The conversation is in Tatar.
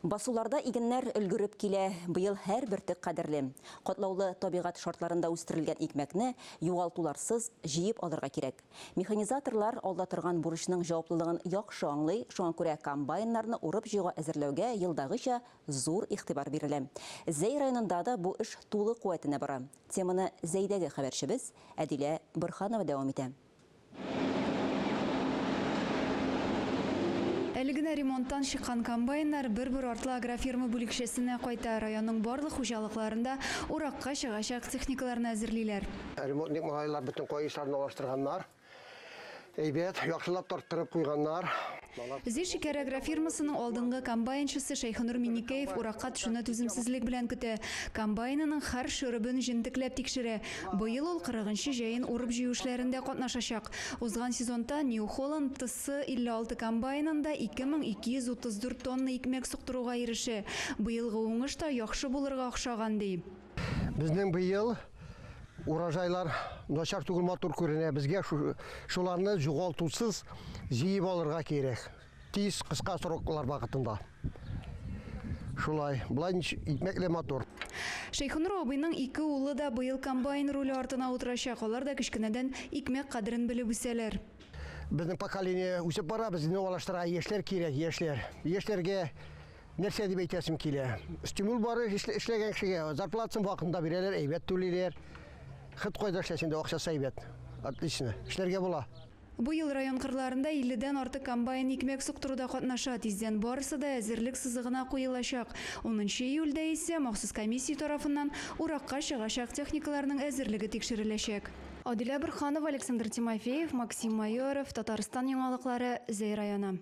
Басуларда игеннәр өлгереп килә, быел һәр бөртек кадерле. Катлаулы табигать шартларында үстерелгән икмәкне югалтуларсыз җыеп алырга кирәк. Механизаторлар алда торган бурычның җаваплылыгын яхшы аңлый, шуңа күрә комбайннарны урып-җыюга әзерләүгә елдагыча зур игътибар бирелә. Зәй районында да бу эш тулы куәтенә бара. Теманы Зәйдәге хәбәрчебез Әдилә Борһанова дәвам итә. Әле генә ремонттан чыккан комбайннар бер-бер артлы агрофирма бүлекчәсенә кайта. Районның барлык хуҗалыкларында уракка чыгачак техникаларны әзерлиләр. Ремонтник малайлар бөтен каешларны алыштырганнар. Әйбәт, яхшылап тарттырып куйганнар. Зөй шикәр агрофирмасының алдынгы комбайнчысы Шәйхенур Миннекәев уракка төшүне түземсезлек белән көтә. Комбайнының һәр шөребен җентекләп тикшерә. Быел ул 40 нчы җәен урып-җыю эшләрендә катнашачак. Узган сезонта New Holland TC 56 комбайнында 2234 тонна икмәк суктыруга ирешә. Быелгы уңыш та яхшы булырга охшаган, ди. Безнең быел урожайлар начар түгел, матур күренә. Безгә шуларны югалтусыз җыеп алырга кирәк. Тиз, кыска сроклар вакытында. Шулай. Болай икмәк лә матур. Шәйхенур абыйның ике улы да быел комбайн руле артына утырачак. Алар да кечкенәдән икмәк кадерен белеп үсәләр. Безнең поколение үсеп бара, безне алыштырырга яшьләр кирәк, яшьләр. Яшьләргә Нәрсә дип әйтәсем килә? Стимул бар эшләгән кешегә, зарплатасын вакытында бирәләр, әйбәт түлиләр. Хет кайда эшләсәң дә акчасы әйбәт. Отлично. Эшләргә була. Быел район кырларында 50 дән артык комбайн икмәк суктыруда катнаша. Тиздән барысы да әзерлек сызыгына куелачак. Унынчы июльдә исә махсус комиссия тарафыннан уракка чыгачак техникаларның әзерлеге тикшереләчәк. Адилә Борһанова, Александр Тимофеев, Максим Майоров, Татарстан яңалыклары, Зәй районы.